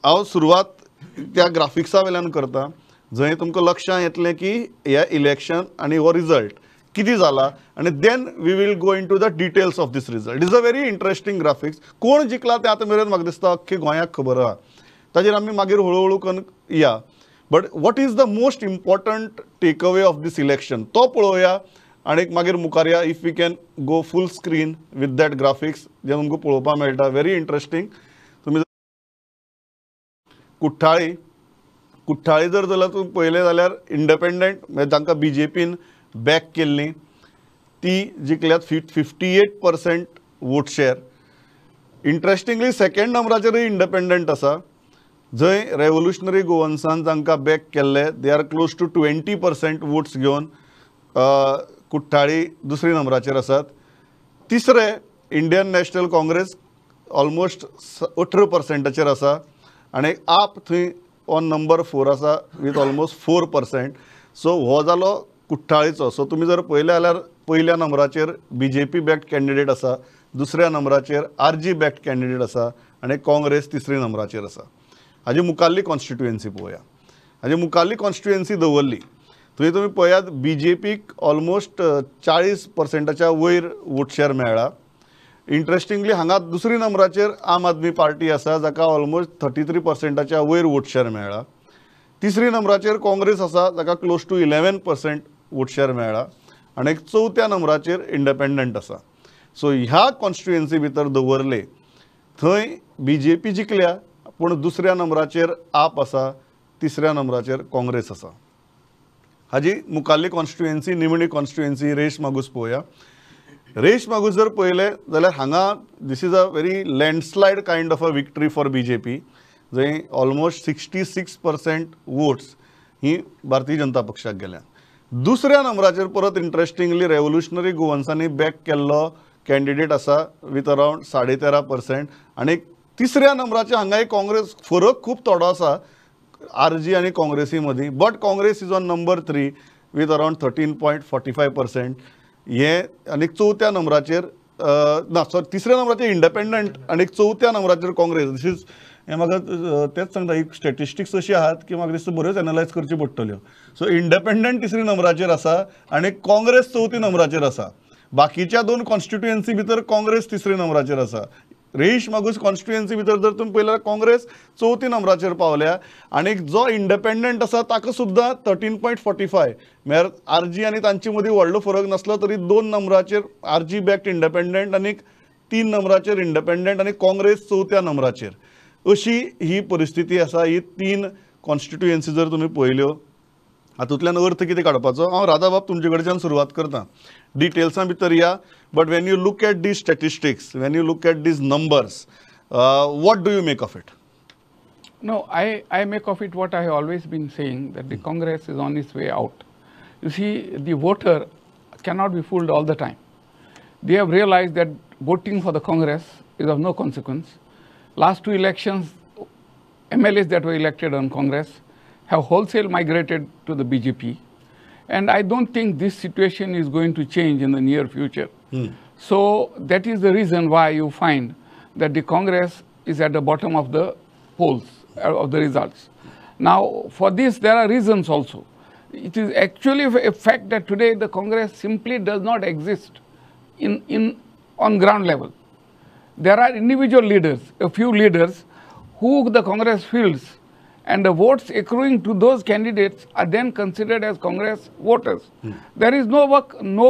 हांव सुरवात त्या ग्राफिक्सा वयल्यान करता जंय तुमकां लक्षांत येतलें की हे इलेक्शन आनी हो रिजल्ट कितें जाला आनी then we will go into the details of this result. Is a very interesting graphics. कोण जिखला तें आतां मेरेन म्हाका दिसता अख्खे गोंयाक खबर आहा, ताजेर आमी मागीर हळू हळू करून या. But what is the most important take away of this election तो पळोवया आनी मागीर मुखार या. If we can go full screen with that graphics जें तुमकां पळोवपाक मेळटा, व्हेरी इंट्रस्टींग. तुमी कुठ्ठाळी, कुठ्ठाळी जर जाल्यार तुमी पळयलें जाल्यार इंडिपेंडंट म्हणजे तांकां बी जे पीन बॅक केल्ली ती जिखल्यात 58% vote share. Interestingly second नंबराचेरूय इंडिपेंडंट आसा जंय रेवोल्युशनरी गोवन्सान तांकां बॅक केल्ले, they are close to 20% votes घेवन कुठ्ठाळी दुसरी नंबराचेर आसात. तिसरे इंडियन नॅशनल काँग्रेस ऑलमोस्ट 18%चेर आसा आनी आप थंय ऑन नंबर 4 आसा विथ ऑलमोस्ट 4%. सो हो जालो कुठ्ठाळीचो. सो तुमी जर पळयलें जाल्यार पयल्या नंबराचेर B J P backed candidate आसा, दुसऱ्या नंबराचेर आर जी बॅक्ड कॅन्डिडेट आसा आनी काँग्रेस तिसरी नंबराचेर आसा. हाजी मुखाल्ली कॉन्स्टिट्युएन्सी पळोवया. हाजी मुखाल्ली कॉन्स्टिट्युएन्सी दवरली थंय तुमी पळयात बी जे पीक ऑलमोस्ट 40%च्या वयर वोट शेअर मेळ्ळा. इंट्रस्टिंगली हांगा दुसरी नंबराचेर आम आदमी पार्टी आसा जाका ऑलमोस्ट 33%च्या वयर वोट शेअर मेळ्ळा. तिसरी नंबराचेर काँग्रेस आसा जाका क्लोज टू 11% वोट शेअर मेळ्ळा आनी एक चवथ्या नंबराचेर इंडिपेंडंट आसा. सो ह्या कॉन्स्टिट्युएन्सी भितर दवरले थंय बी जे पी जिखल्या पूण दुसऱ्या नंबराचेर आप आसा, तिसऱ्या नंबराचेर काँग्रेस आसा. हाजी मुखाल्ली कॉन्स्टिट्युएन्सी निमणी कॉन्स्टिट्युएन्सी रेश मागूस पळोवया. रेश मागूस जर पळयलें जाल्यार हांगा this is a very landslide kind of a victory for B J P जंय ऑलमोस्ट 66% वोट्स ही भारतीय जनता पक्षाक गेल्या. दुसऱ्या नंबराचेर परत इंट्रस्टिंगली रेवोल्युशनरी गोवन्सांनी बॅक केल्लो कॅन्डिडेट आसा विथ अरावंड 13.5% आनी तिसऱ्या नंबराचेर हांगाय काँग्रेस, फरक खूब थोडो आसा आर जी आनी काँग्रेसी मदीं, but Congress is on number 3 with around 13.45%. हे आनी चवथ्या नंबराचेर ना सॉरी तिसऱ्या नंबराचेर इंडिपेंडंट आनी चवथ्या नंबराचेर काँग्रेस. This is हें म्हाका तेंच सांगता, एक स्टेटिस्टिक्स अशी आहात की म्हाका दिसता बऱ्योच एनलायज करच्यो पडटल्यो. सो इंडिपेंडंट तिसरी नंबराचेर आसा आनी काँग्रेस चवथी नंबराचेर आसा. बाकीच्या दोन कॉन्स्टिट्युएन्सी भितर काँग्रेस तिसरी नंबराचेर आसा. रेश मागूस कॉन्स्टिट्युएन्सी भितर जर तुमी पळयल्यार काँग्रेस चवथी नंबराचेर पावल्या आनी जो इंडिपेंडंट आसा ताका सुद्दां 13.45 म्हळ्यार आर जी आनी तांचे मदीं व्हडलो फरक नासलो तरी 2 नंबराचेर आर जी बॅक्ड इंडिपेंडंट आनी 3 नंबराचेर इंडिपेंडंट आनी काँग्रेस चवथ्या नंबराचेर. अशी ही परिस्थिती आसा. ही 3 कॉन्स्टिट्युएन्सी जर तुमी पळयल्यो हातूंतल्यान अर्थ कितें काडपाचो, हांव राधाबाब तुमचे कडच्यान सुरवात करता, डिटेल्सां भितर या. But when you look at these statistics, when you look at these numbers, what do you make of it? No, I make of it what I have always been saying, that the Congress is on its way out. You see, the voter cannot be fooled all the time. They have realized that voting for the Congress is of no consequence. Last 2 elections, MLAs that were elected on Congress have wholesale migrated to the BJP. And I don't think this situation is going to change in the near future. So that is the reason why you find that the Congress is at the bottom of the polls, of the results. Now, for this, there are reasons also. It is actually a fact that today the Congress simply does not exist on ground level. There are individual leaders, a few leaders, who the Congress fields, and the votes accruing to those candidates are then considered as Congress voters. There is no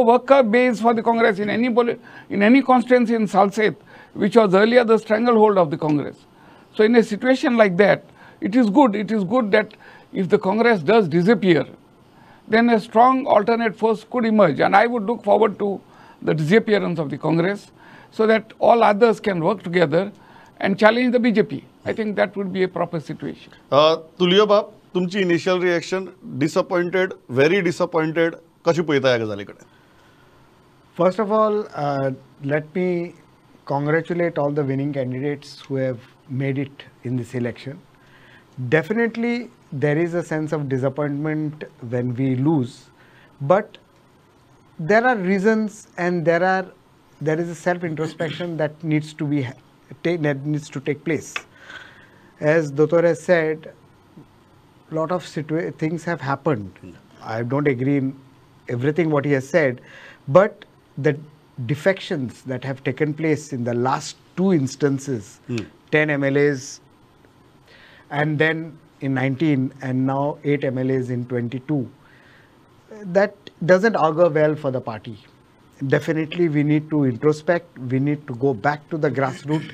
worker base for the Congress in any constituency in Salsette, which was earlier the stranglehold of the Congress. So in a situation like that, it is good. It is good that if the Congress does disappear, then a strong alternate force could emerge. And I would look forward to the disappearance of the Congress so that all others can work together and challenge the BJP. I think that would be a proper situation. Tulio बाब, तुमची initial reaction, disappointed, very disappointed, कशी पळयता ह्या गजाली कडेन? First of all, let me congratulate all the winning candidates who have made it in this election. Definitely there is a sense of disappointment when we lose, but there are reasons and there is a self-introspection that needs to be that needs to take place. As Dottor has said, lot of things have happened. I don't agree in everything what he has said, but the defections that have taken place in the last two instances, 10 MLAs and then in 19 and now 8 MLAs in 22, that doesn't augur well for the party. Definitely we need to introspect, we need to go back to the grassroots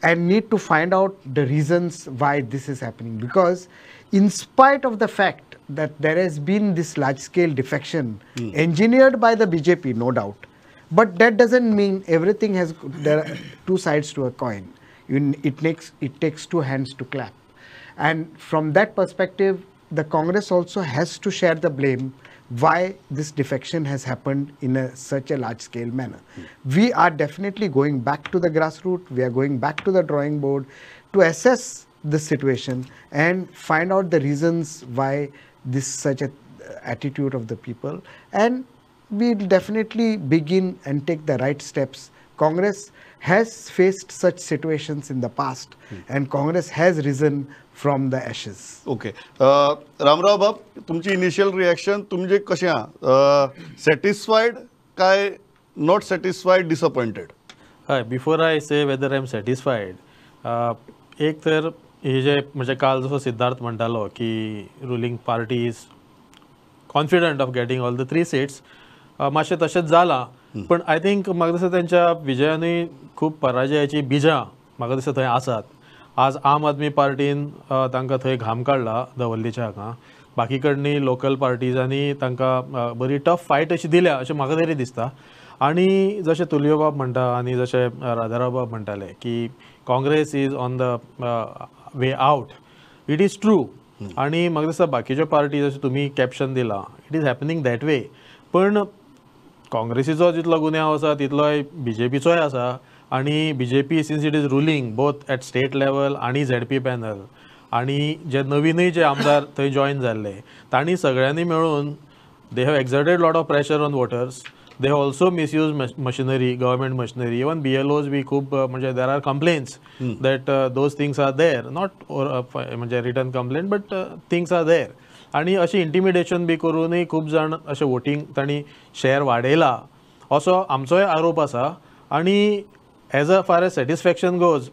and need to find out the reasons why this is happening. Because in spite of the fact that there has been this large-scale defection engineered by the BJP, no doubt, but that doesn't mean everything has, there are two sides to a coin. It takes two hands to clap. And from that perspective, the Congress also has to share the blame why this defection has happened in such a large scale manner. We are definitely going back to the grassroots, we are going back to the drawing board to assess the situation and find out the reasons why this such a attitude of the people, and we'll definitely begin and take the right steps. Congress has faced such situations in the past and Congress has risen from the ashes. Okay. Ramrao बाब, तुमची initial reaction तुमचे कशें आहा? Satisfied काय not satisfied, disappointed? हय, before I say whether I am satisfied, एक तर हे जे म्हणजे काल जसो सिद्धार्थ म्हणटालो की ruling party is confident of getting all the 3 seats, मातशें तशेंच जालां. पण I think म्हाका दिसता तेंच्या विजयानूय खूब पराजयाची बिजां म्हाका दिसता थंय आसात. आज आम आदमी पार्टीन तांकां थंय घाम काडला दवर्लीच्या हांगा, बाकी कडनी लोकल पार्टीजांनी तांकां बरी टफ फायट अशी दिल्या अशें म्हाका तरी दिसता. आनी जशें तुलियो बाब म्हणटा आनी जशें राधाराव बाब म्हणटाले की Congress is on the way out, it is true. आनी म्हाका दिसता बाकीच्यो पार्टी जशें तुमी कॅप्शन दिलां, it is happening that way. पण काँग्रेसीचो जितलो गुन्यांव आसा तितलोय बीजेपीचोय आसा. आनी BJP since it is ruling both at state level आनी झेडपी पॅनल आनी जे नवीनूय जे आमदार थंय जॉयन जाल्ले तांणी सगळ्यांनी मेळून they have exerted lot of pressure on voters. They have also misuse machinery, government machinery, even BLOs बी खूब म्हणजे there are complaints that those things are there, not म्हणजे written complaint but things are there. आनी अशें intimidation बी करूनय खूब जाण अशें voting तांणी शेअर वाडयला असो आमचोय आरोप आसा. आनी as a far as satisfaction goes,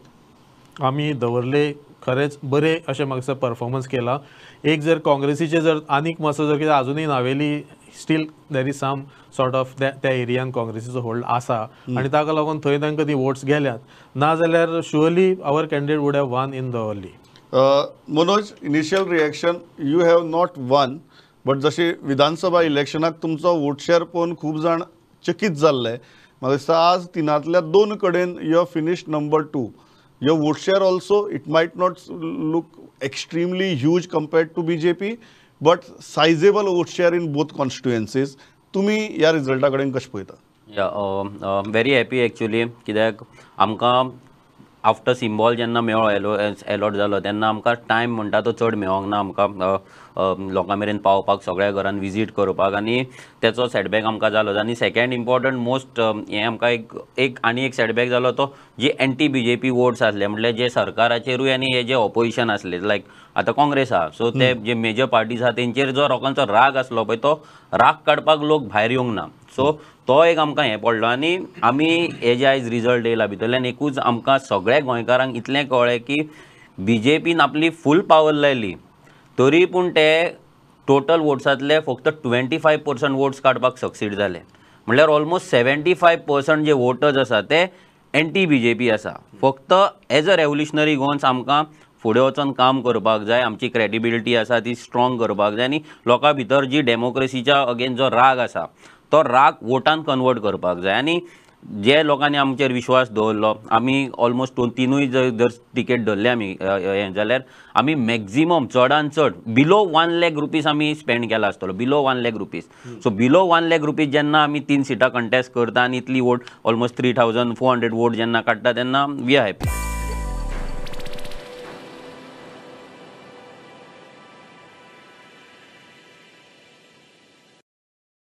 आमी दवरले खरेंच बरें अशें म्हाका दिसता परफॉर्मन्स केला. एक जर काँग्रेसीचे जर आनीक मातसो जर कितें आजुनूय Navelim still there is some sort of त्या एरियान काँग्रेसीचो होल्ड आसा आनी ताका लागून थंय तांकां ती वोट्स गेल्यात, ना जाल्यार surely our candidate would have won in Davorlim. Manoj, initial reaction, you have not won, but जशी विधानसभा इलेक्शनाक तुमचो वोट शेअर पळोवन खूब जाण चकीत जाल्ले, म्हाका दिसता आज तिनांतल्या 2 कडेन you have finished number 2. Your vote share also, it might not look extremely huge compared to BJP, but sizable vote share in both constituencies. तुमी ह्या रिजल्टा कडेन कशें पळयता? या, व्हेरी हॅपी एक्चुली, कित्याक आमकां आफ्टर सिम्बॉल जेन्ना मेळ्ळो एलॉट जालो तेन्ना आमकां टायम म्हणटा तो चड मेळोंक ना आमकां लोकां मेरेन पावपाक, सगळ्या घरान विजीट करपाक, आनी तेचो सेटबॅक आमकां जालो. आनी सेकंड इम्पॉर्टंट मोस्ट हें आमकां एक आनी एक सेटबॅक जालो तो जे एंटी बीजेपी वोट्स आसले, म्हटल्यार जे सरकाराचेरूय आनी हे जे ऑपोजिशन आसले, लायक आतां काँग्रेस आहा, सो ते जे मेजर पार्टीज आहा तेंचेर जो लोकांचो राग आसलो पळय तो राग काडपाक लोक भायर येवंक ना. सो तो एक आमकां हें पडलो. आनी आमी हे जे आयज रिजल्ट येयला भितरल्यान एकूच आमकां सगळ्या गोंयकारांक इतलें कळ्ळें की बीजेपीन आपली फूल पावर लायली तरी पूण ते टोटल वोट्सांतले फक्त 25% वोट्स काडपाक सक्सीड जाले. म्हणल्यार ऑलमोस्ट 75% जे वोटर्स आसा ते एंटी बीजेपी आसा. फक्त एज अ रेवोल्युशनरी गोवन्स आमकां फुडें वचोन काम करपाक जाय, आमची क्रेडिबिलिटी आसा ती स्ट्रॉंग करपाक जाय आनी लोकां भितर जी डेमोक्रेसीच्या अगेन्स्ट जो राग आसा तो राग वोटान कन्वर्ट करपाक जाय. आनी जे लोकांनी आमचेर विश्वास दवरलो, आमी ऑलमोस्ट 3 जर टिकेट धरले आमी हें जाल्यार आमी मॅक्झिमम चडान चड बिलो 1 लाख रुपीज आमी स्पेंड केला आसतलो, below 1 lakh rupees. So below 1 lakh rupees जेन्ना आमी 3 सिटां कंटेस्ट करता आनी इतली वोट ऑलमोस्ट 3400 वोट जेन्ना काडटा तेन्ना we are happy.